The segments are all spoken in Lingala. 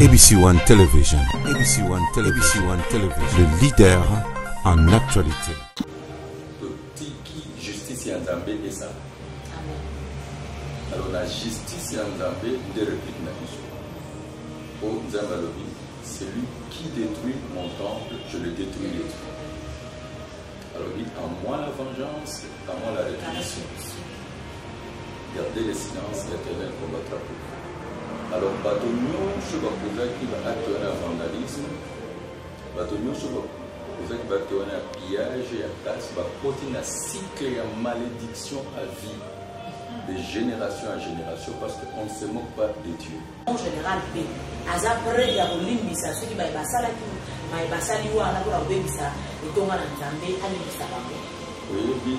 ABC One Television, ABC One Television, ABC One Television, le leader en actualité. Totiki justice ya Nzambe esala. Alors la justice ya Nzambe nde réplique na biso. Po Nzambe alobi celui qui détruit mon temple, je le détruis. Alobi à moi la vengeance, à moi la rétribution. Gardez le silence, l'Éternel combattra pour vous. Alors bato nyonso bakozaki ba acte wana ya vandalisme, bato nyonso bakozaki ba acte wana ya pillage, ya casse, bakoti na cycle ya malédiction à vie de génération en génération parce qu'on ne se moque pas de Dieu. En général mpe aza près ya kolimbisa soki baye basalaki maye basali wana mpona kobebisa etonga na Nzambe, alimbisa bango. Oyebi,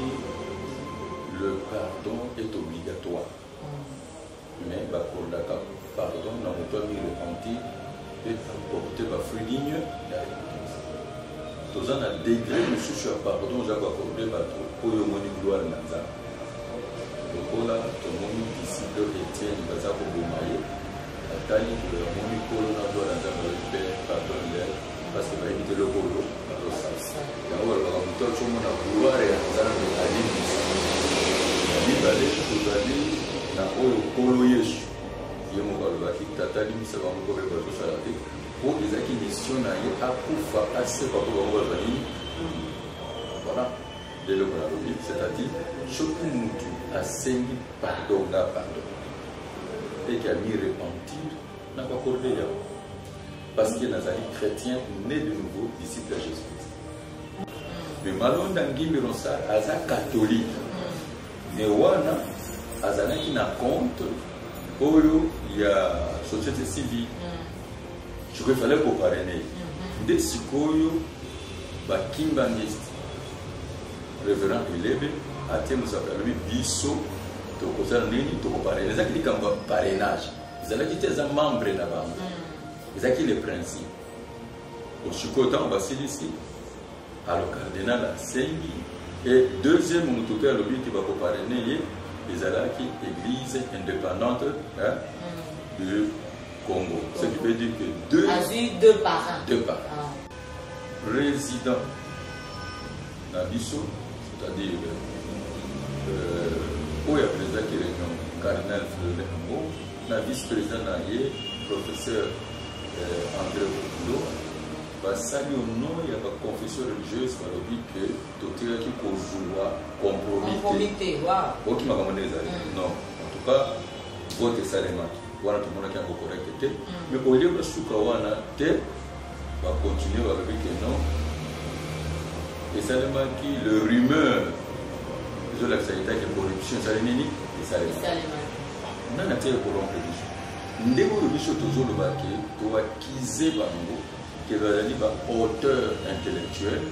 le pardon est obligatoire, mais bakordaka pardon na moto ami repentir mpe aporte bafruit digne ya repentance. Toza na degré mosusu ya pardon oza koakorde bato oyo omoni gloire na Nzambe. Lokola tomoni disciple Etienne baza koboma ye, atali boye amoni Nkolo na gloire ya Nzambe, alobi mpe pardonne leur parce que bayebi te eloko oyo bazosala. Yango balobaka moto azomona gloire ya Nzambe alimbisa. Ya mibale, tozali na oyo Nkolo Yesu ye moko alobaki, Tata limbisa bango mpo bayebi bazosala te, mpo ezalaki mission na ye akufa asekwa mpo bango bazwa nini. Voilà eloko nalobi, c'est-à-dire soki mutu asengi pardon, nga pardon eke ami repentir, na koaccorde yango parce que nazali chrétien né de nouveau, disciple ya Jésus Christ. Mais Malonda Ngimbi Ronsard aza catholique, mais wana azalaki na compte oyo ya société civile, je crois fallait koparrainer nde sikoyo bakimbangiste. Révérend Elebe atie mosapi, alobi biso tokozala nini, tokoparrainer. Ezalaki likambo ya parrainage, ezalaki te eza membre na bango, ezalaki le principe. Sikoyo ntango basilisi, alors cardinal asengi et deuxième moto mpe alobi ete bakoparrainer ye, ezalaki Église indépendante, hein, de Congo, ce qui veut dire que deux azwi deux parrains. Deux parrains. Président na biso, c'est-à-dire oyo aprésidaki réunion, cardinal Fridolin Ambongo, na vice-président na ye, professeur André Okundo, basali au nom ya baconfession religieuse, balobi ke totikaki kozwa compromis te. Oki makambo nde ezali. Non, en tout cas vote esalemaki wana, tomonaki yango correct te. Mais au lieu basuka wana te, bacontinue, balobi ke non, esalemaki le rumeur ezolakisa etake corruption esali nini, esalemaki. Nani atiaki corrompre biso? Ndenge oyo biso tozoloba ke toakize bango ke bazali baauteur intellectuel,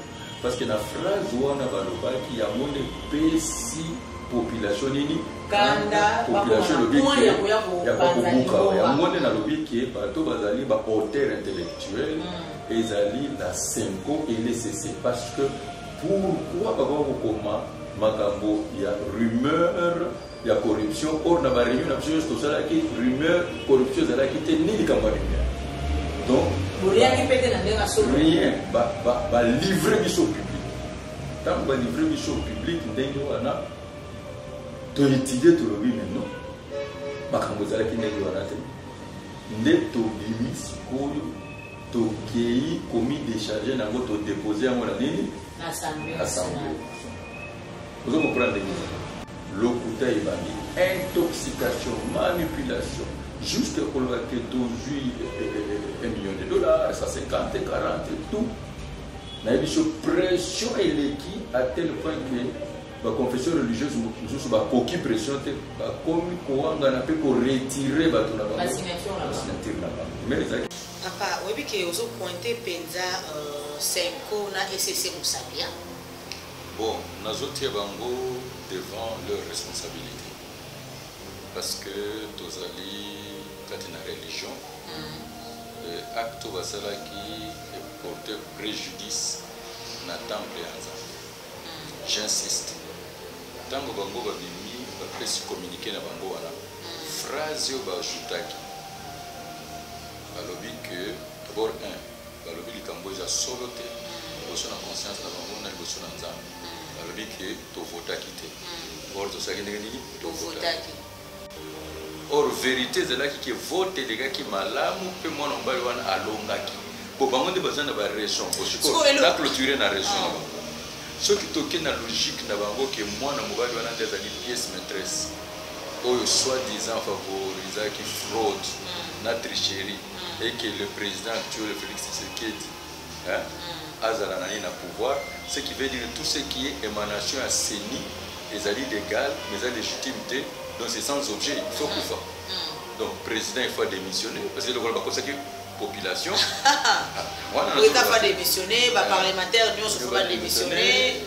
parce que na phrase wana balobaki yango nde epesi population nini? Kanda. Population elobi ya kobuka yango. Nde nalobi ke bato bazali baauteur intellectuel ezali la CENCO et l'ECC. Parce que pourquoi bakoka kokoma makambo ya rumeur ya corruption, or na baréunion na biso nyonso tosalaki, rumeur corruption ezalaki te, ni likambo ya rumeur? Donc boliaki mpe te na ndenge solo. Rien. Balivre biso public. Ntango balivre biso public ndenge wana, toétudie, tolobi maintenant makambo ezalaki ndenge wana te. Nde tobimi sikoyo, tokei komi décharge nango, todépose yango na nini? Assemblée. Ozo comprendre ndenge lokuta ebandi, intoxication, manipulation, juste koloba ke tozwi 1 million de dollars, 150, 40, tout. Nayebi so pression eleki à tel point que baconfession religieuse mosusu bakoki pression te, bakomi kowangana mpe koretire bato na bango, basignature na bango. Mais ezalaki Papa, oyebi ke ozopointe mpenza CENCO na ECC mosabia. Bon, nazotia bango devant leur responsabilité parce que tozali kati na religion. Acte oyo basalaki eporte préjudice na temple ya Nzambe. J'insiste, ntango bango babimi, bapesi communiqué na bango wana, phrase oyo baajoutaki, balobi Balobi que d'abord un, balobi likambo eza solo te liboso na conscience na bango na liboso na Nzambe. Balobi que tovotaki te. Or tosalaki ndenge nini? Tovotaki. Or verite ezalaki ke vote elekaki malamu mpe mwana mobali wana alongaki. Bo bango nde baza na ba raison. Bo sikoyo na clôturer na raison na bango. Soki toke na logique na bango ke mwana mobali wana nde azali pièce maîtresse oyo soit disant favorisaki fraude na tricherie et que le président actuel Félix Tshisekedi, hein, azala na ye na pouvoir, ce qui veut dire tout ce qui est émanation ya CENI ezali légal mais eza légitime te, donc c'est sans objet, il faut kufa. Donc président, il faut démissionner parce que lokola bakosaki population wana, président faut démissionner, ba parlementaire nyonso faut ba démissionner,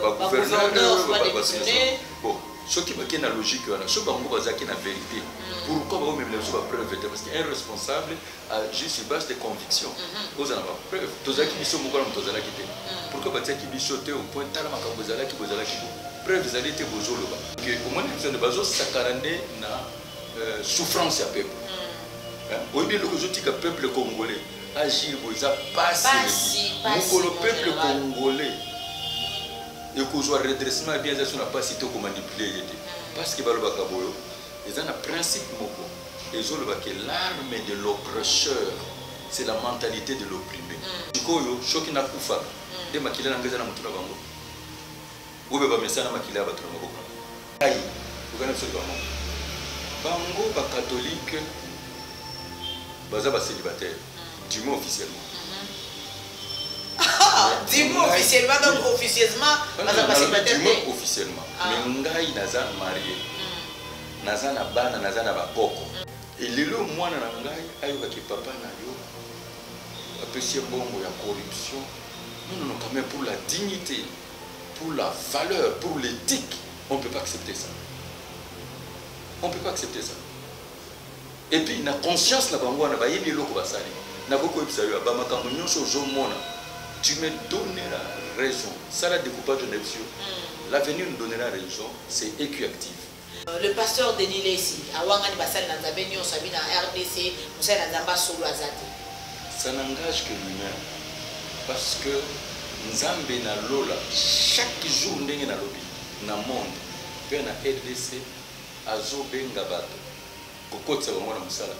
ba gouverneur faut ba démissionner. Bon, soki bakei na logique wana, soki bango bazalaki na vérité, pourquoi bakomemela biso bapreuve te? Parce que un responsable agit sur base de conviction. Ozala na bapreuve, tozalaki biso moko na moto azalaki te. Pourquoi batiaki biso te au point? Tala makambo ezalaki, bozalaki bo preuve ezali te. Bozoloba ke omoni biso nde bazosakana nde na souffrance ya peuple. Oyebi eloko ezotika peuple congolais agir boye? Eza pasi. Mokolo peuple congolais ekozwa redressement ya bien, eza so na pasi te, okomanipuler ye te, parce que balobaka boyo, eza na principe moko ezoloba ke l'arme de l'oppresseur, c'est la mentalité de l'opprimé. Sikoyo soki nakufaka nde makila na ngai eza na motu na bango, oyo bamesana makila ya bato na maboko na ai okana biso bango. Bango bacatholique baza bacélibataire, du moins officiellement. Du moins officiellement, donc officieusement baza bacélibataire. Du moins officiellement. Mais ngai naza marié, naza na bana, naza na bakoko. Elelo mwana na ngai ayokaki papa na yo apesi ye mbongo ya corruption, non, non, non, quand même, pour la dignité, pour la valeur, pour l'éthique, on ne peut pas accepter ça, on ne peut pas accepter ça. Et puis na conscience na bango wana, bayebi eloko basali. Nakoki koyebisa yo, bamakambo nyonso ozomona, tu me donneras raison, sala découpage na biso, l'avenir nous donnera raison, c'est écuactive. Le pasteur Denis Lesi awangani basali na Nzambe nyonso, abi na RDC mosali na Nzambe asolo aza te. Ça n'engage que lui-même, parce que Nzambe na lola, chaque jour ndenge nalobi, na monde mpe na RDC, azobenga bato kokotisa bango na mosala.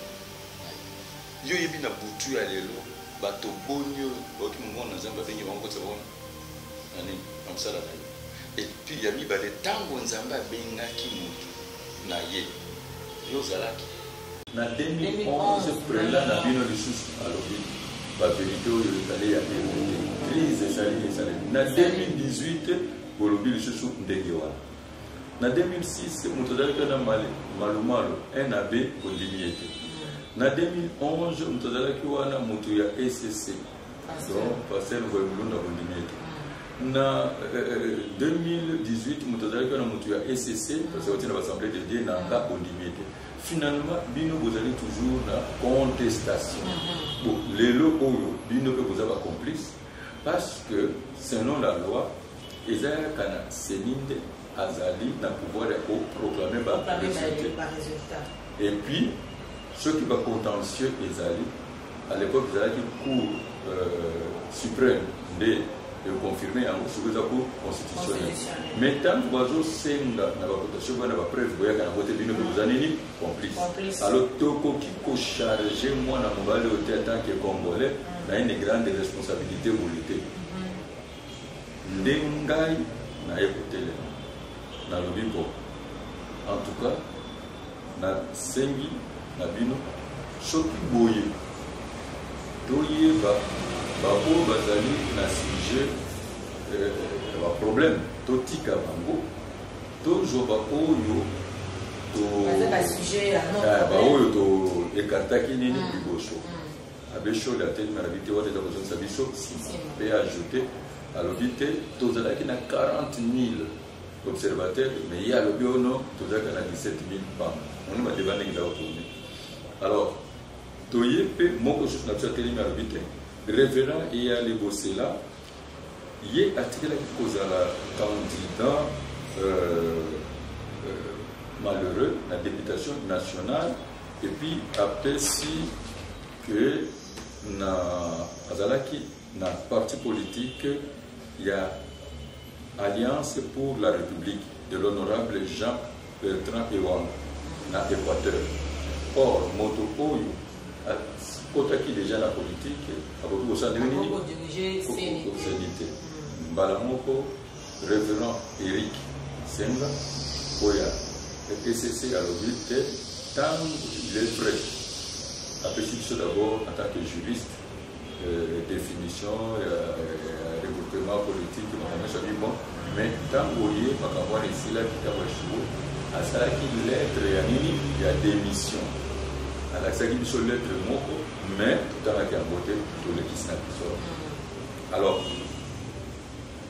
Yo oyebi na butu ya lelo bato boni oyo baoki mongongo na Nzambe abengi bango kokotisa bango na nini? Na mosala na ye. Et puis ya mibale, ntango Nzambe abengaki motu na ye, yo ozalaki na 2011 prela na bino lisusu alobi bavérité oyo ezali ya bino te. Crise esali, esalemi na 2018, bolobi lisusu ndenge wana. Na 2006 moto azalaki wana Malumalu, un abbé, bondimi ye te. Na 2011 moto azalaki wana, moto ya ECC, donc pasteur Ngoy Mulunda, bondimi ye te. Na 2018 moto azalaki wana, moto ya ECC, parce que otie na baassemblée de Dieu na nga, bondimi ye te. Finalement bino bozali toujours na contestation. Bon, lelo oyo bino mpe boza bacomplice, parce que selon la loi, eza yaka na CENI nde azali na pouvoir ya koproclamer barésultat. Et puis soki bacontentieux ezali, à l'époque ezalaki Cour suprême nde econfirme yango, soki eza Cour constitutionnelle. Mais ntango bazosenga na bacontentieux bana bapreuve, boyaka yango te. Bino mpe boza nini? Complice. Alors tokoki kocharger mwana mobali oyo te en tant que Congolais na une grande responsabilité boye te. Nde ngai naye kotelema, nalobi: bon, en tout cas nasengi na bino, soki boye toyeba baoyo bazali na sujet ya baproblème, totika bango, tozwa baoyo baoyo toécartaki nini liboso. Abbé Shole atelemi, alobi te, wana eza kozongisa biso nsima. Mpe ajoute, alobi te, tozalaki na 40 000 observateur, mais ye alobi ono tozalaki na 17 000 pamba. Moni badébat ndenge eza kotourner. Alors toye mpe moko susu na biso atelemi, alobi te, révérend Eyale Bosela, ye atikelaki kozala candidat malheureux na députation nationale, et puis apesi Que na azalaki na parti politique ya Alliance pour la République de l'honorable Jean Bertrand Ewanga na Équateur. Or moto oyo akotaki déjà na politique akoki kosala ndenge nini? Kosali te. Mbala moko révérend Eric Senga oyo ya ECC alobi te, ntango il est vrai apesi biso d'abord en tant que juriste définition ya regroupement politique, makambo nyonso abi bon, mais ntango ye makambo wana esilaki, ntango échoué, asalaki lettre ya nini, ya démission. Alakisaki biso lettre moko, mais totangaki yango te, tolekisi na biso. Alors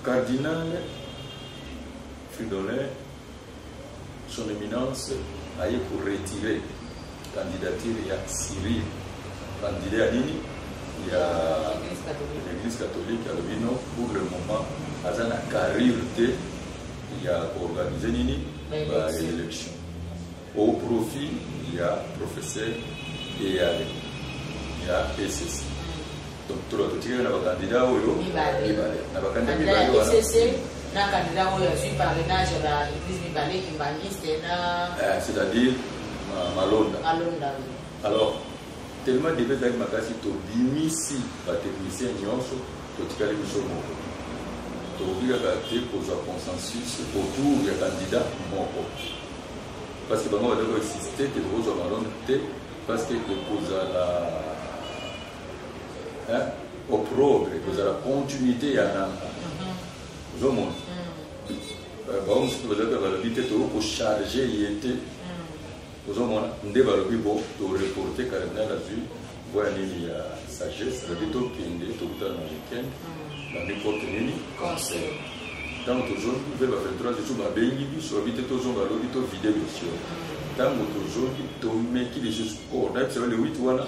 cardinal Fridolin, son éminence, aye koretirer candidature ya Cyril, candidat ya nini, ya Église catholique. Alobi non, pour le moment aza na carrure te ya koorganiser nini, baélection, au profit ya professeur Eyale ya ECC. Donc toloba totikali na bacandidat oyo mibale, na bacandidat mibale wana, na candidat oyo azwi parrainage ya baéglise mibale, kimbanguiste na c'est-à-dire Malonda. Malonda. Alors tellement débat ezalaki makasi, tobimisi batechnicien nyonso, totikali biso moko, tokoki kaka te kozwa consensus autour ya candidat moko, parce que bango bazali koinsiste te, tokozwa Malonda te parce que ekozala opprobre, ekozala continuité ya nanga. Ozomona, bango mosusu bazalaki balobi te, tokoki kocharge ye te. Ozomona nde balobi bo toreporte. Cardinal azwi voie ya nini, ya sagesse, alobi tokende tokutana na weekend, bandi porte nini, conseil. Ntango tozongi mpe ba 23 lisusu babengi biso, babi te tozonga lobi, tovide dossier. Ntango tozongi, tomeki lisusu nayebisa le 8 wana,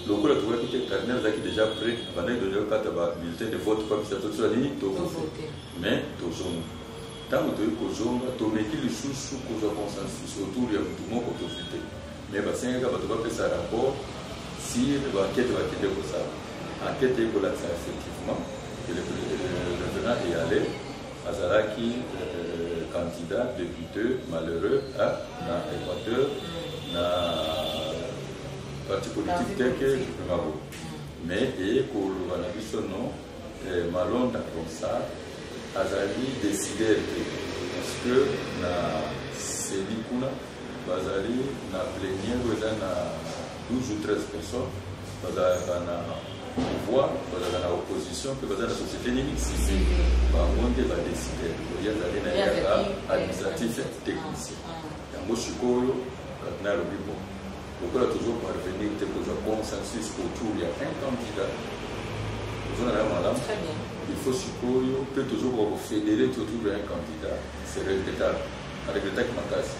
lokola tokaki te, cardinal azalaki déjà prêt, abandaki déjà kokata ba bulletin de vote po apesa tosala nini, tovote. Mais tozongi, ntango toyei kozonga, tomeki lisusu kozwa consensus autour ya motu moko, tozwi te. Mais basengaka bato bapesa rapport sur baenquête bakende kosala. Enquête ekolakisa effectivement que le révérend Eyale azalaki candidat député malheureux na Équateur, na parti politique teke mabo. Mais eye koloba na biso non, Malonda Ronsard azali décideur te, parce que na CENI kuna bazali na plénière oyo eza na 12 ou 13 personnes, bazalaka na pouvoir, bazalaka na opposition, mpe baza na société nini, civile. Bango nde badécideur, oye azali na yaka administratif technicien. Yango sikoyo cardinal alobi bon, lokola tozoparvenir te kozwa consensus autour ya un candidat, ozona na malamu, il faut sikoyo mpe tozokoka kofédérer te autour ya un candidat. C'est regrettable, aregretaki makasi.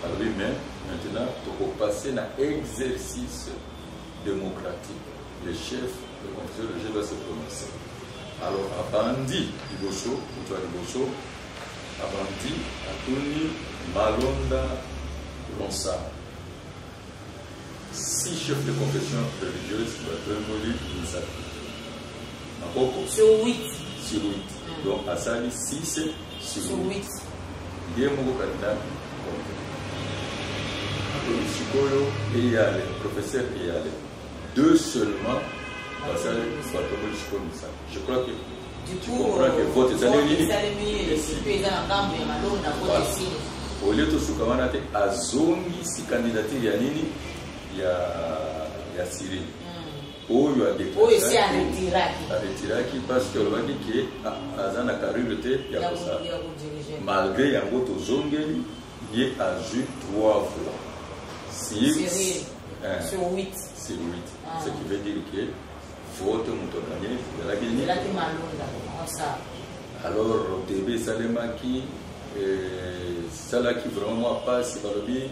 Alobi mais maintenant tokopasse na exercice démocratique, le chef de confession religieuse doit se prononcer. Alors abandi liboso, moto ya liboso abandi, atuni Malonda Ronsard. Six chefs de confession religieuse batomboli misato maboko. Sur 8. Sur 8. Donc asali 6 sur 8. Ye moko cardinal atobi sikoyo Eyale, professeur Eyale, deux seulement basali, batomboli sikoyo misato. Je crois que du tu coup, comprends que vote ezali nini. Esalemi mpe eza na ngambo ya Malonda, vote esili. Au lieu tosuka wana te, azongisi candidature ya nini, ya Cyril oyo. Oyo esi aretiraki. Aretiraki parce que alobaki ke aza na carrure te ya kosala. Ya kodirige. Malgré yango, tozongeli ye, azwi trois fois sur Cyril. Sur 8. Sur 8. Ah. Ce qui veut dire que vote moto aganye ezalaki nini? Ezalaki Malonda Ronsard. Alors débat esalemaki, esalaki vraiment mwa mpasi. Balobi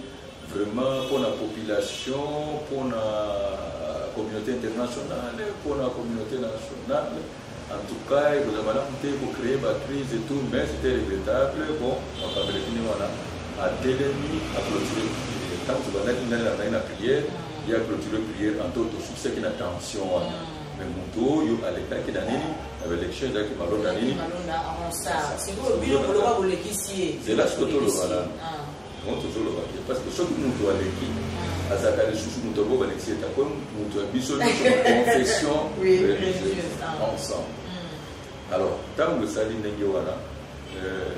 vraiment mpona population, mpona communauté internationale, mpona communauté nationale, en tout cas ekozala malamu te kocréer bacrise et tout, mais c'était regrettable. Bon, makambo elekini wana, atelemi, aclôture. Ntango tobandaki, ngai nazalaki na prière. Ya clôture prière anto tosukisaki na tension wana. Mais moto oyo alekaki na nini na baélection ezalaki Malonda nini. Malonda Ronsard. Sikoyo bino koloba bolekisi ye. Zela siko toloba nano. Ngo tozoloba te, parce que soki moto aleki, azalaka lisusu moto yango balekisi ete akomi moto ya biso nyonso, confession religieuse ensemble. Alors ntango esali ndenge wana,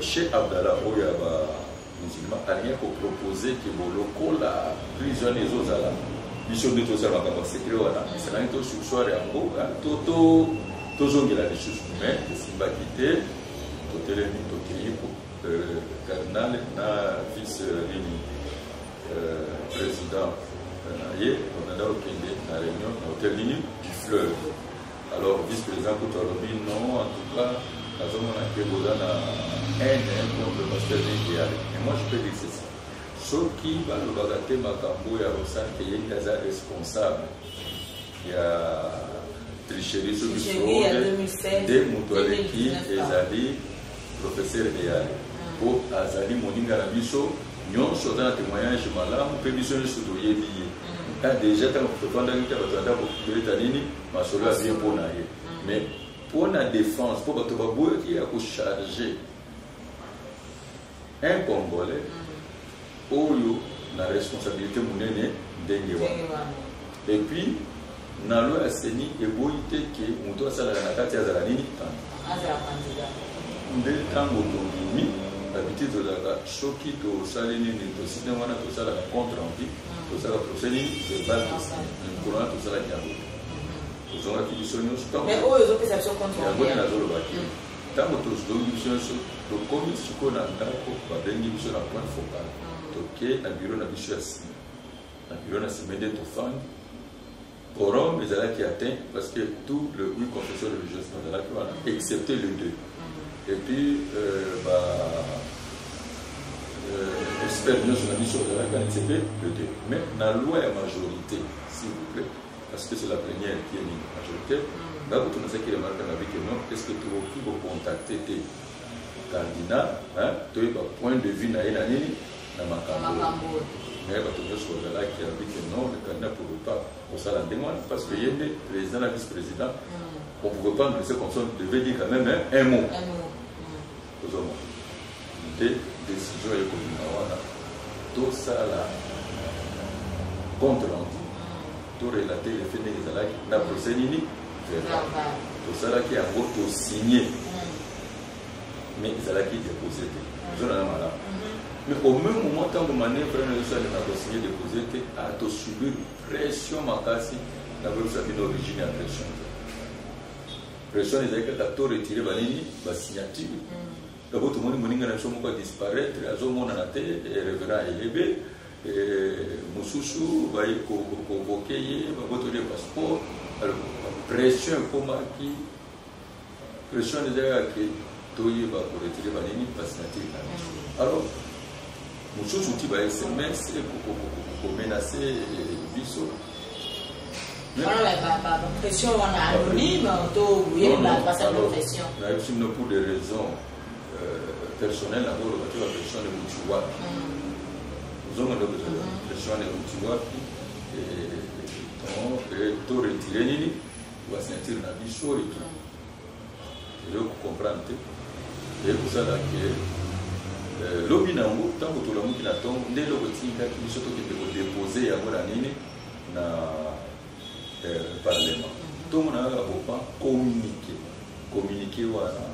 Cheikh Abdallah oyo ya bamusulman alingaki kopropose ke bolokola crise wana ezozala, biso nde tosala makambo ya secret wana, esalaki tosursoir yango, tozongela lisusu, mais esimbaki te. Totelemi, tokei, cardinal na vice nini président na ye babanda kokende na réunion na hôtel nini du Fleuve. Alors vice président kutu alobi: "Non, en tout cas nazomona ke boza na haine contre le pasteur Eyale." Et moi, je peux dire ceci: soki balobaka te makambo ya Ronsard, ke ye nde aza responsable ya tricherie, soki fraude, nde moto aleki ezali professeur Eyale, mpo azali moninga na biso nyonso, aza na témoignage malamu, mpe biso nyonso toyebi ye. Déjà ntango tofandaki te, bato ata kobeta nini masolo ya bien mpo na ye. Mais mpo na défense, mpo bato baboyaki ya kocharge un Congolais oyo na responsabilité monene ndenge wana. Et puis na loi ya CENI eboyi te ke moto asalaka na kati azala nini, nde ntango tobimi habitude tozalaka, soki tosali nini, tosine wana, tosalaka compte rendu, tosalaka procès nini verbal. Mokolo wana tosalaki yango, tozongaki biso nyonso. Yango nde nazolobaki. Ntango tozongi biso nyonso, tokomi sikoyo na ndako, babengi biso na point focal, toke na bureau na biso ya nsima. Na bureau na nsima nde tofandi. Quorum ezalaki atteint, parce que tout le huit confessions religieuses bazalaki wana, excepté le deux. Et puis ba expert nyonso na biso bazalaki wana, excepté le deux. Mais na loi ya majorité, s'il vous plaît, parce que c'est la plénière qui est nini majorité, nga kutu nazaki remarque na bike: "Non, est ce que tokoki kocontacte te cardinal, toyeba point de vue na ye na nini na makambo?" Mais bato nyonso bazalaki abike: "Non, le cardinal pouvait pas kosala ndenge wana, parce que ye nde président na vice président. On pouvait pas nous laisser comme ça, on devait dire quand même un mot." Ozomona nde décision ekobima wana, tosala compte rendu, torelate les faits ndenge ezalaki na procès nini verbal. Tosalaki yango, tosigne, mais ezalaki déposé te. Ozonana malamu. Mais au même moment, ntango manœuvre wana ezosalema, kosigne, déposé te, tosubir pression makasi. Nakoyebisa bino origine ya pression te. Pression ezali kaka toretire banini, basignature. D'abord tomoni moninga na biso moko adisparaître, azomonana te, révérend Elebe mosusu, baye koconvoquer ye, babotoli ye passeport. Alors pression ekomaki, pression ezalaka ke toyeba koretire banini, basignature na biso. Alors mosusu ti ba SMS komenacer biso. Pression wana anonyme to boyebi bato basala pression? Nayebisi bino, pour des raisons personnelles, nakoloba te bapression euti wapi. Ozonga nde kozala pression euti wapi to retire nini, basignature na biso etu ezo kocomprendre te. Eye kosala ke lobi na yango, ntango tolamuki na ntongo, nde eloko etindaki biso tokende kodepose yango na nini, na parlement. Ntongo na kaka bopa communiqué, communiqué wana.